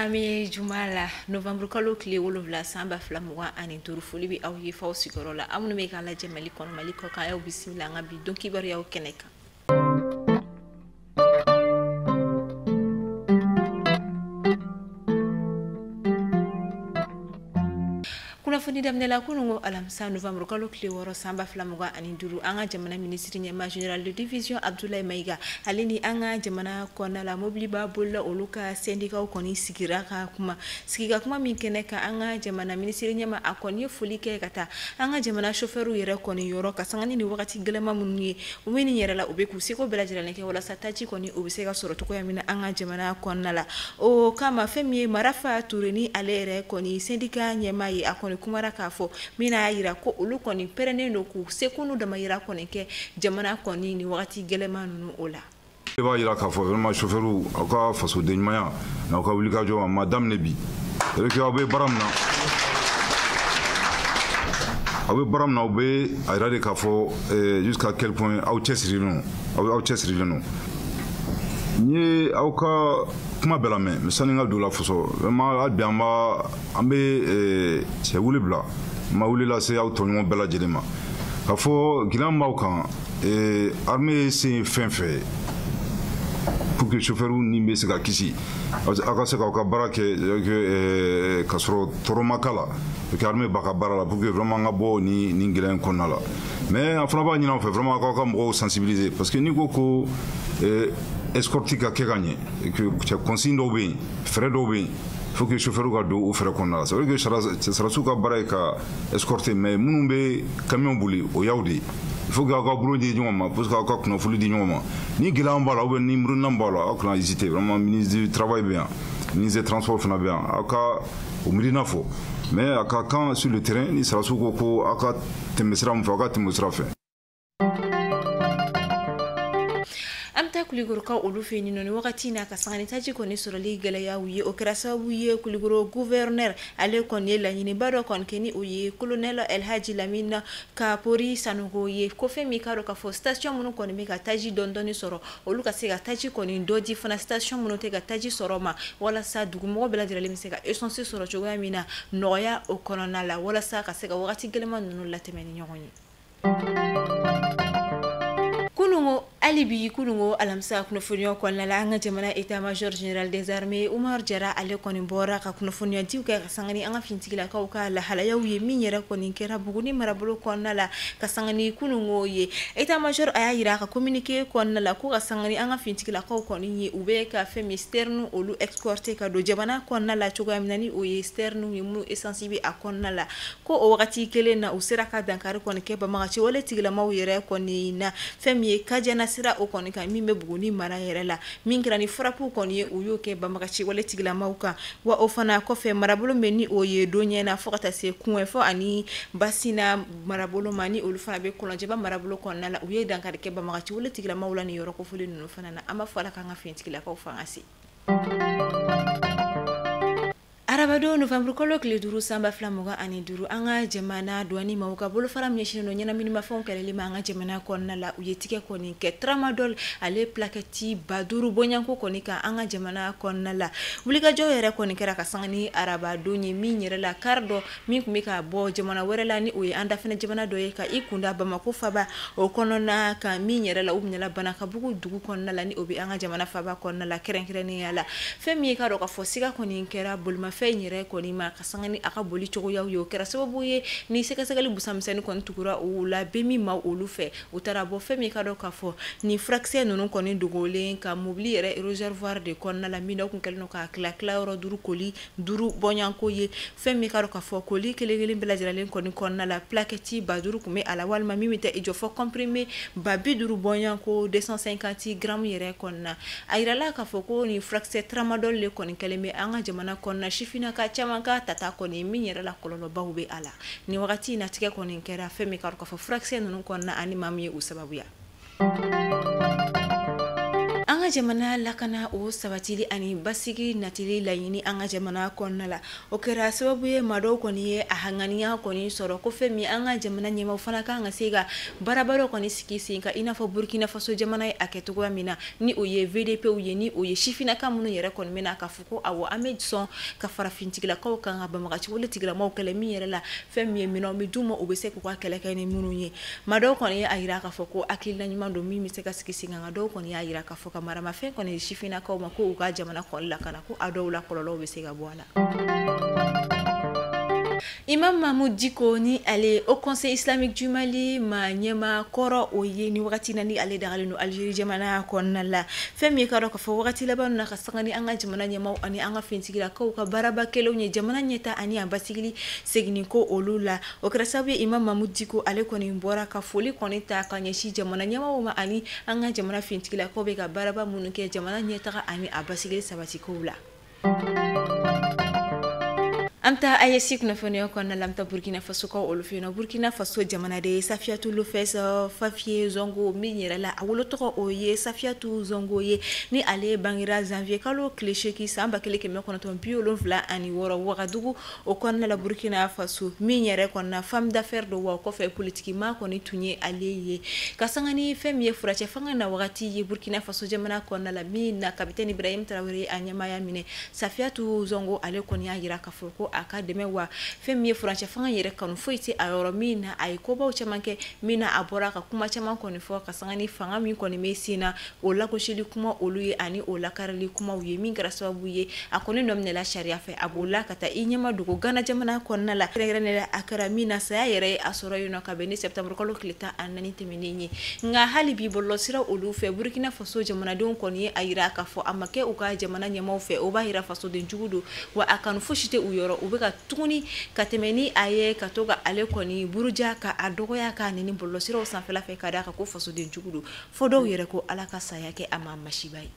An bɛ juma la, novembre kalo tile 7 san 2025. Foli bɛ aw ye f'aw sigiyɔrɔ la, aw minnu bɛ k'an lajɛ Mali kɔnɔ, Mali kɔ kan, aw bisimila an ka bi don kibaruyaw kɛnɛ kan. Kunnafoni daminɛ la, kununko alamisa novembre kalo tile 6 san 2025, an ka jamana minisiri ɲɛmaa général de division Abdoulaye Maïga, ale ni an ka jamana kɔnɔna la mobiliba bolila olu ka syndicats kɔni sigira ka kuma. Sigi ka kuma min kɛnɛ kan, an ka jamana minisiri ɲɛmaa a kɔni ye foli kɛ ka taa an ka jamana chauffeurs yɛrɛ kɔni yɔrɔ, ka sanga ni nin wagati gɛlɛnman minnu ye u bɛ nin yɛrɛ la, u bɛ k'u seko bɛɛ lajɛlen kɛ walasa taji kɔni o bɛ se ka sɔrɔ cogoya min na an ka jamana kɔnɔna la. O kama, fɛn min ye Marafa Touré ni ale yɛrɛ kɔni syndicat ɲɛmaa ye, a kɔni kumara k'a fɔ min y'a yira ko olu kɔni pɛrɛnnen don k'u seko n'u damayira kɔni kɛ jamana kɔni ni wagati gɛlɛnman ninnu o la. I b'a yira k'a fɔ vraiment chauffeur, aw ka fasoden ɲumanya n'aw ka wulikajɔ, a ma daminɛ bi. C'est que aw bɛ baara min na, aw bɛ baara min na, aw bɛ a yira de k'a fɔ jusqu'à quel point aw cɛsirilen don, aw cɛsirilen don. N ye aw ka kuma bɛɛ lamɛn, mais sani n ka don la fɔsɔ, vraiment hali bi an b'a an bɛ cɛ wuli bila, n ma wuli lase aw tɔɲɔgɔn bɛɛ lajɛlen ma k'a fɔ gɛlɛya min b'aw kan, armée se fɛn fɛn pour que chauffeur ni bɛ se ka kisi, aw ka se k'aw ka baara kɛ ka sɔrɔ tɔɔrɔ ma k'a la, pour que armée b'a ka baara la, pour que vraiment an ka bɔ nin gɛlɛya in kɔnɔna la. Mais an fana b'a ɲini aw fɛ vraiment k'aw ka mɔgɔw sensibiliser, parce que n'i ko ko escorte ka kɛ ka ɲɛ, que consigne dɔw bɛ yen, fɛɛrɛ dɔw bɛ yen, faut que chauffeur ka don o fɛɛrɛ kɔnɔna la. C'est vrai que sɔrɔdasiw ka baara ye ka escorter, mais minnu bɛ camion boli, o y'aw de ye. Il faut que aw ka bolo di ɲɔgɔn ma pour que aw ka kunnafoni di ɲɔgɔn ma. Ni gɛlɛya b'a la ou bien ni muruna b'a la, aw kana hésiter. Vraiment, ministre du travail bɛ yan, ministre des transports fana bɛ yan, aw ka o miirina fɔ. Mais a ka kan sur le terrain, ni sɔrɔdasiw ko ko aw ka tɛmɛ sira min fɛ, aw ka tɛmɛ o sira fɛ. An bɛ taa Kulikɔrɔkaw olu fɛ yen nɔ nin wagati in na, ka sanga ni taji kɔni sɔrɔli gɛlɛyaw ye. O kɛra sababu ye Kulikɔrɔ gouverneur ale kɔni ye laɲiniba dɔ kɔni kɛ, ni o ye colonel Elhaji Lamine Kapori Sanogo ye, ko fɛn min k'a dɔn k'a fɔ station minnu kɔni bɛ ka taji dɔɔni dɔɔni sɔrɔ, olu ka se ka taji kɔni dɔ di fana station minnu tɛ ka taji sɔrɔ ma, walasa dugumɔgɔ bɛɛ lajɛlen bɛ se ka essence sɔrɔ cogoya min na nɔgɔya o kɔnɔna la, walasa ka se ka wagati gɛlɛnman ninnu latɛmɛ ni ɲɔgɔn ye. Kunungo, hali bi kunungo alamisa kunnafoniya kɔnɔna la, an ka jamana état major général des armées Umar Jara, ale kɔni bɔra ka kunnafoniya kɛ ka sanga ni an ka finitigilakaw ka lahalayaw ye min yɛrɛ kɔni kɛra Buguni marabolo kɔnɔna la ka sanga ni kunungo ye. État major a y'a yira a ka communiqué kɔnɔna la ko ka sanga ni an ka finitigilakaw kɔni ye, u bɛ ka fɛn min citerne olu escorter ka don jamana kɔnɔna la cogoya min na, ni o ye citerne ye minnu essence bɛ a kɔnɔna la, ko o wagati kelen na u sera ka dankari kɔni kɛ banbagaci wale tigilamaw yɛrɛ kɔni na, fɛn min ye Kajana sira o kɔni kan min bɛ Buguni mara yɛrɛ la, min kɛra ni frappe kɔni ye, u y'o kɛ banbagaci wale tigilamaw kan. Wa o fana kɔfɛ, marabolo min ni o ye don ɲɛna fo ka taa se Kunwɛfɔ ani Basina marabolo ma, ni olu fana bɛ Kɔlɔnjɛba marabolo kɔnɔna la, u ye dankari kɛ banbagaci wale tigilamaw la nin yɔrɔ kofɔlen ninnu fana na. An b'a fɔ Ala k'an ka finitigilakaw fanga se. Arabadon novembre kalo tile 5 san 2025, an ka jamana douane maaw ka bolofara min ɲɛsinnen don ɲɛnaminimafɛnw kɛlɛli ma an ka jamana kɔnɔna la, u ye tigɛ kɔni kɛ tramadol ale plaquette 5000 bɔɲɔgɔnko kɔni kan an ka jamana kɔnɔna la. Wulikajɔ yɛrɛ kɔni kɛra ka sanga ni arabadon ye min yɛrɛ la, car dɔ min tun bɛ ka bɔ jamana wɛrɛ la, ni o ye an dafɛnɛ jamana dɔ ye, ka i kunda Bamako faba o kɔnɔna kan, min yɛrɛ la u minɛla Banakabugu dugu kɔnɔna la, ni o bɛ an ka jamana faba kɔnɔna la kɛrɛnkɛrɛnnenya la. Fɛn min ye k'a dɔn k'a fɔ siga kɔni kɛra bolimafɛn in yɛrɛ kɔni ma ka sanga ni a ka boli cogoyaw ye, o kɛra sababu ye ni sɛgɛsɛgɛli busamisɛnnin kɔni tugura o la bɛ min ma olu fɛ, u taara bɔ fɛn min ka dɔn k'a fɔ ni furakisɛ ninnu kɔni dogolen ka mobili yɛrɛ réservoir de kɔnɔna la, min na u kun kɛlen don k'a tila tilayɔrɔ duuru, koli duuru bɔɲɔgɔnko ye. Fɛn min ka dɔn k'a fɔ koli kelen kelen bɛɛ lajɛlen kɔni kɔnɔna la, plaquette 5000 tun bɛ a la, walima min bɛ taa i jɔ fɔ comprimé 50 000 bɔɲɔgɔnko 250 grammes yɛrɛ kɔnɔna. A yirala k'a fɔ ko nin furakisɛ tramadol de kɔni kɛlen bɛ an ka jamana kɔnɔna sifinnaka caman ka tata kɔni min yɛrɛ la kɔlɔlɔbaw bɛ a la. Nin wagati in na, tigɛ kɔni kɛra fɛn min ka dɔn k'a fɔ furakisɛ ninnu kɔnɔna ani maa min ye u sababuya. An ka jamana lakana o sabatili ani basigi natili laɲini an ka jamana kɔnɔna la, o kɛra sababu ye maa dɔw kɔni ye a haŋaniya kɔni sɔrɔ ko fɛn min an ka jamana ɲɛmaaw fana kan ka se ka baaraba dɔ kɔni sigi sen kan, i n'a fɔ Burkina Faso jamana ye a kɛ cogoya min na, ni o ye VDPw ye, ni o ye sifinnaka minnu yɛrɛ kɔni bɛ na k'a fɔ ko awɔ an bɛ sɔn ka farafintigilakaw kan ka banbagaciwale tigilamaw kɛlɛ, min yɛrɛ la fɛn min ye minɛnw bɛ d'u ma u bɛ se k'u ka kɛlɛ kɛ ni minnu ye. Maa dɔw kɔni ye a jira k'a fɔ ko hakilina ɲuman don min bɛ se ka sigi sen kan, nka dɔw kɔni y'a jira k'a fɔ ka maramafɛn kɔni sifinnakaw ma ko u ka jamana kɔni lakana, ko a dɔw la kɔlɔlɔw bɛ se ka bɔ a la. Imam Mahmoud Dicko ni ale Haut Conseil islamique du Mali ma ɲɛma kɔrɔ o ye ni wagati na ni ale dagalen don Algérie jamana kɔnɔna la, fɛn min ye ka dɔn k'a fɔ wagati laban na ka sanga ni an ka jamana ɲɛmaw ani an ka finitigilakaw ka baaraba kɛlenw ye jamana ɲɛta ani a basigili seginni ko olu la, o kɛra sababu ye Imam Mahmoud Dicko ale kɔni bɔra ka foli kɔni ta ka ɲɛsin jamana ɲɛmaw ma ani an ka jamana finitigilakaw bɛ ka baaraba minnu kɛ jamana ɲɛtaga ani a basigili sabatikow la. An bɛ taa AES kunnafoniya kɔnɔna la, an bɛ taa Burkina Faso kaw olu fɛ yen nɔ. Burkina Faso jamanaden Safiyatu Lopez Fafiye Zongo min yɛrɛ la a wolo tɔgɔ o ye Safiyatu Zongo ye, ni ale bangera janvier kalo tile 8 san 1976 Wagadugu o kɔnɔna la Burkina Faso, min yɛrɛ kɔnɔna femme d'affaires don, wa o kɔfɛ politiki maa kɔni tun ye ale ye. Ka sanga ni fɛn min ye furacɛ fanga na wagati ye Burkina Faso jamana kɔnɔna la, min na capitaine Ibrahim Traoré a ɲɛmaaya minɛ, Safiyatu Zongo ale kɔni y'a jira k'a fɔ ko a ka dɛmɛ wa fɛn min ye furancɛ fanga yɛrɛ kanu foyi tɛ a yɔrɔ, min na a ye kobaw caman kɛ, min na a bɔra ka kuma caman kɔni fɔ ka sanga ni fanga min kɔni bɛ sen na o lagosili kuma olu ye ani o lakarili kumaw ye, min kɛra sababu ye a kɔni nɔ minɛla sariya fɛ, a bolila ka taa i ɲɛma dogo Gana jamana kɔnɔna la, kɛrɛnkɛrɛnnenya la a kɛra min na saya yɛrɛ ye a sɔrɔ yen nɔ ka bɛn ni septembre kalo tile 14 tɛmɛnen ye. Nka hali bi bɔlɔlɔsira olu fɛ Burkina Faso jamanadenw kɔni ye a jira k'a fɔ a ma kɛ u ka jamana ɲɛmaw fɛ, o b'a jira fasoden jugu don wa a kanu fosi tɛ u yɔrɔ, u bɛ ka tuguni ka tɛmɛ ni a ye ka to ka ale kɔni buruja ka a dɔgɔya k'a nɛni bɔlɔlɔsiraw sanfɛla fɛ ka d'a kan ko fasoden jugu don, fo dɔw yɛrɛ ko Ala ka saya kɛ a ma masiba ye.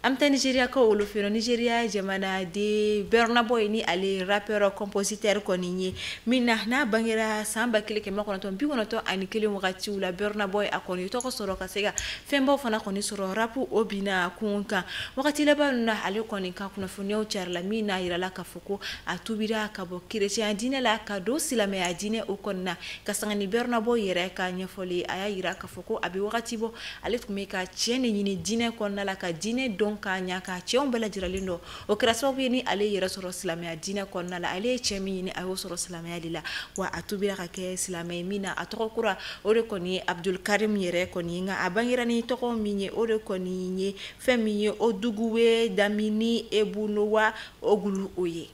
An bɛ taa Nigéria kaw olu fɛ yen nɔ. Nigéria jamanaden Burna Boy ni ale rappeur compositeur kɔni ye, min na n'a bangera san 1991 wagatiw la, Burna Boy a kɔni tɔgɔ sɔrɔ ka se ka fɛnbaw fana kɔni sɔrɔ rap o binna kun kan. Wagati laban na ale kɔni ka kunnafoniyaw carila, min n'a yirala k'a fɔ ko a tubira ka bɔ chrétien diinɛ la ka don silamɛya diinɛ o kɔni na. Ka sanga ni Burna Boy yɛrɛ ka ɲɛfɔli, a y'a yira k'a fɔ ko a bɛ wagati bɔ ale tun bɛ ka tiɲɛ de ɲini diinɛ kɔnɔna la, ka diinɛ dɔn k'a ɲa k'a cɛw bɛɛ lajɛlen dɔn, o kɛra sababu ye ni ale yɛrɛ sɔrɔ silamɛya diinɛ kɔnɔna la, ale ye cɛ min ɲini a y'o sɔrɔ silamɛya de la, wa a tubira ka kɛ silamɛ ye, min na a tɔgɔ kura o de kɔni ye Abdul Karim yɛrɛ kɔni ye, nka a bangera ni tɔgɔ min ye o de kɔni ye fɛn min ye Oduguwe Damini Ebunowa Ogulu o ye.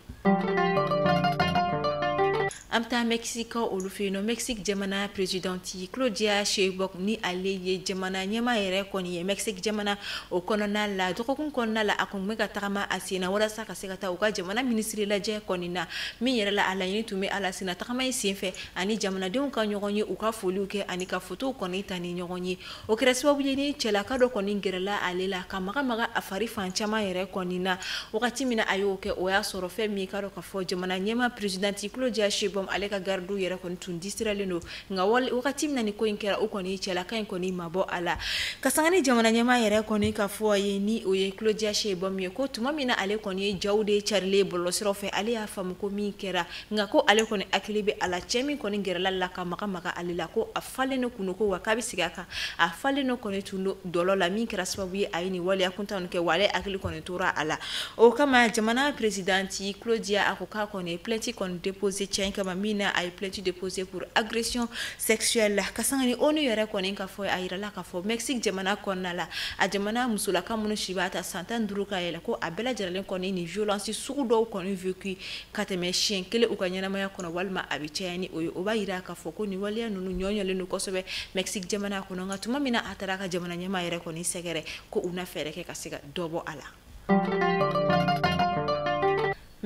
An bɛ taa Mexique olu fɛ yen nɔ. Mexique jamana présidente Claudia Sheinbaum ni ale ye jamana ɲɛmaa yɛrɛ kɔni ye Mexique jamana o kɔnɔna la, dɔgɔkun kɔnɔna la a kun bɛ ka tagama a sen na walasa ka se ka taa u ka jamana minisiri lajɛ kɔni na, min yɛrɛ la a laɲini tun bɛ a la sen na tagama in senfɛ ani jamanadenw ka ɲɔgɔn ye, u ka foliw kɛ ani ka fotow kɔni ta ni ɲɔgɔn ye. O kɛra sababu ye ni cɛlaka dɔ kɔni gɛrɛla ale la ka maga maga a fari fan caman yɛrɛ kɔni na. Wagati min na a y'o kɛ, o y'a sɔrɔ fɛn min ka dɔn k'a fɔ jamana ɲɛmaa présidente Claudia Sheinbaum ale ka gardiw yɛrɛ kɔni tun disiralen don, nka wagati min na ni ko in kɛra, o kɔni cɛlaka in kɔni mabɔ a la. Ka sanga ni jamana ɲɛmaa yɛrɛ kɔni ka fɔ a ye, ni o ye Claudia Sheinbaum ye, ko tuma min na ale kɔni ye jaw de carilen bɔlɔlɔsiraw fɛ, ale y'a faamu ko min kɛra, nka ko ale kɔni hakili bɛ a la cɛ min kɔni gɛrɛla la ka maga maga ale la, ko a falen de kun don, ko wa k'a bɛ segin a kan, a falen de kɔni tun don dɔlɔ la, min kɛra sababu ye a ye nin waleya kuntan kɛ, wa ale hakili kɔni tora a la. O kama jamana présidente Claudia a ko k'a kɔni ye plainte kɔni déposé cɛ in kama, min na a ye plainte déposé pour agression sexuelle. Ka sanga ni ONU yɛrɛ kɔni ka fɔ, a yirala k'a fɔ Mexique jamana kɔnɔna la, a jamana musolaka minnu si b'a ta san 15 ka yɛlɛ, ko a bɛɛ lajɛlen kɔni ni violence sugu dɔw kɔni vécu ka tɛmɛ siɲɛ kelen u ka ɲɛnamaya kɔnɔ, walima a bɛ caya ni o ye. O b'a yira k'a fɔ ko nin waleya ninnu ɲɔɲɔlen don kosɛbɛ Mexique jamana kɔnɔ, nka tuma min na a taara a ka jamana ɲɛmaa yɛrɛ kɔni sɛgɛrɛ ko u na fɛɛrɛ kɛ ka se ka dɔ bɔ a la.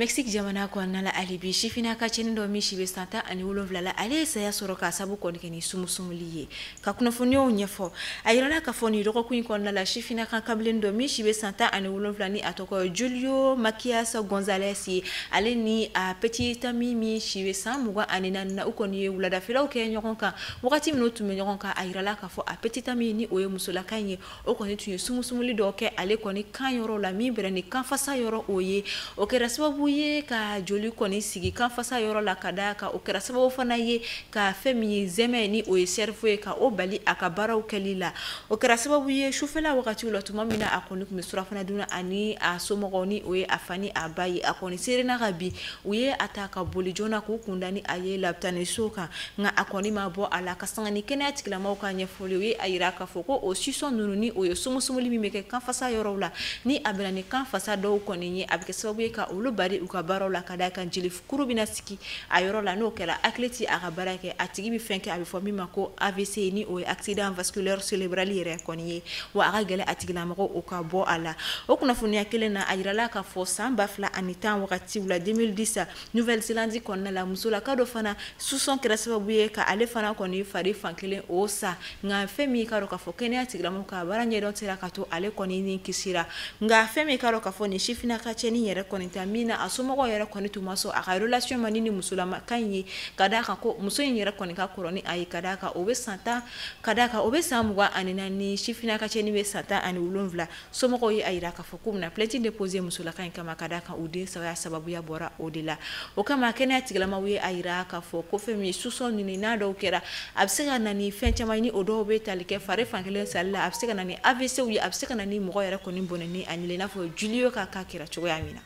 Mexique jamana kɔnɔna la, hali bi sifinna ka cɛnin dɔ min si bɛ san 17 la, ale ye saya sɔrɔ k'a sabu kɔni kɛ ni sumusumuli ye. Ka kunnafoniyaw ɲɛfɔ, a yirala k'a fɔ nin dɔgɔkun in kɔnɔna la, sifinna ka kamalen dɔ min si bɛ san 17 ni a tɔgɔ ye Julio Macias Gonzalez ye, ale ni a petit ami min si bɛ san 24 na, u kɔni ye wuladafɛlaw kɛ ɲɔgɔn kan. Wagati minnu tun bɛ ɲɔgɔn kan, a yirala k'a fɔ a petit ami ni o ye musolaka in ye, o kɔni tun ye sumusumuli dɔ kɛ ale kɔni kan yɔrɔ la min bɛrɛ ni kanfasa yɔrɔ o ye. O kɛra sababu ye ka joli kɔni sigi kanfasa yɔrɔ la, ka d'a kan o kɛra sababu fana ye ka fɛn min ye zɛmɛ ni o ye cerveau ye, ka o bali a ka baaraw kɛli la. O kɛra sababu ye sufɛla wagatiw la, tuma min na a kɔni tun bɛ surafana dun ani a somɔgɔw ni o ye a fa ni a ba ye, a kɔni serena ka bi u ye a ta ka boli joona k'u kunda ni a ye lapitaniso kan, nka a kɔni ma bɔ a la. Ka sanga ni kɛnɛya tigilamɔgɔw ka ɲɛfɔli, u ye a yira k'a fɔ ko o sisɔn ninnu ni o ye sumusumuli min bɛ kɛ kanfasa yɔrɔw la, ni a bɛna ni kanfasa dɔw kɔni ye, a bɛ kɛ sababu ye ka olu bari u ka baaraw la, ka d'a kan jelikuru bɛna sigi a yɔrɔ la. N'o kɛra, hakili tɛ a ka baara kɛ, a tigi bɛ fɛn kɛ a bɛ fɔ min ma ko AVC ni o ye accident vasculaire cérébral yɛrɛ kɔni ye, wa a ka gɛlɛn a tigilamɔgɔ o ka bɔ a la. O kunnafoniya kelen na, a yirala k'a fɔ san 2010 wagatiw la, 2010, Nouvelle-Zélande kɔnɔna la, musolaka dɔ fana sisɔn kɛra sababu ye ka ale fana kɔni fari fankelen o sa, nka fɛn min k'a dɔn k'a fɔ kɛnɛya tigilamɔgɔw ka baara ɲɛdɔn sera ka to ale kɔni ni kisira. Nka fɛn min k'a dɔn k'a fɔ nin sifinna ka cɛnin yɛrɛ kɔni ta min na, a somɔgɔw yɛrɛ kɔni tun ma sɔn a ka relation ma ni musolama ka in ye, ka d'a kan ko muso in yɛrɛ kɔni ka kɔrɔ ni a ye, ka d'a kan o bɛ san 10, ka d'a kan o bɛ san 24, sifinna ka cɛnin bɛ san 17. Somɔgɔw ye a yira k'a fɔ k'u bɛna plainte déposer musolaka in kama, ka d'a kan u den saya sababuya bɔra o de la. O kama kɛnɛya tigilamɔgɔw ye a yira k'a fɔ ko fɛn min ye sisɔn ninnu n'a dɔw kɛra, a bɛ se ka na ni fɛn caman ni o dɔw bɛ tali kɛ fari fankelen sali la, a bɛ se ka na ni AVC ye, a bɛ se ka na ni mɔgɔ yɛrɛ kɔni bɔnɛ ni a ɲɛ, i n'a fɔ Julio ka cas kɛra cogoya min na.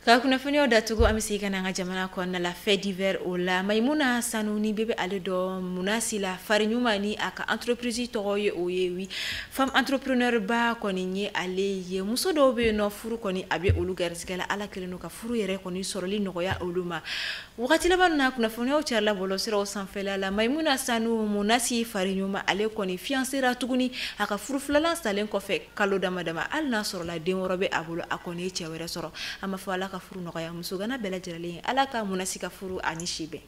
Ka kunnafoniyaw datugu, an bɛ segin ka na an ka jamana kɔnɔna la, fait divers o la, Mayimuna Sanu ni bɛɛ bɛ ale dɔn Munasi la, fari ɲuman ni a ka entreprise tɔgɔ ye o ye, oui, femme entrepreneur ba kɔni ye ale ye. Muso dɔw bɛ yen nɔ, furu kɔni a bɛ olu garisɛgɛ la, Ala kɛlen don ka furu yɛrɛ kɔni sɔrɔli nɔgɔya olu ma. Wagati laban na, kunnafoniyaw carila bɔlɔlɔsiraw sanfɛla la, Mayimuna Sanu Munasi fari ɲuman, ale kɔni fiancéra tuguni a ka furu filanan salen kɔfɛ kalo dama dama. Hali n'a sɔrɔla den wɔɔrɔ bɛ a bolo, a kɔni ye cɛ wɛrɛ sɔrɔ. A ma fɔ Ala ka furu nɔgɔya musogana bɛɛ lajɛlen ye, Ala ka Munasi ka furu ani si bɛn.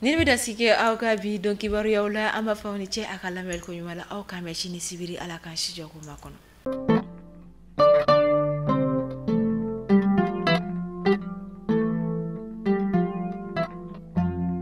Ni bɛ da sigi aw ka bi don kibaruyaw la, an b'a fɔ aw ni cɛ a ka lamɛnni ko ɲuman la. Aw k'an bɛn sini sibiri, Ala k'an si jɔ ko ma kɔnɔ.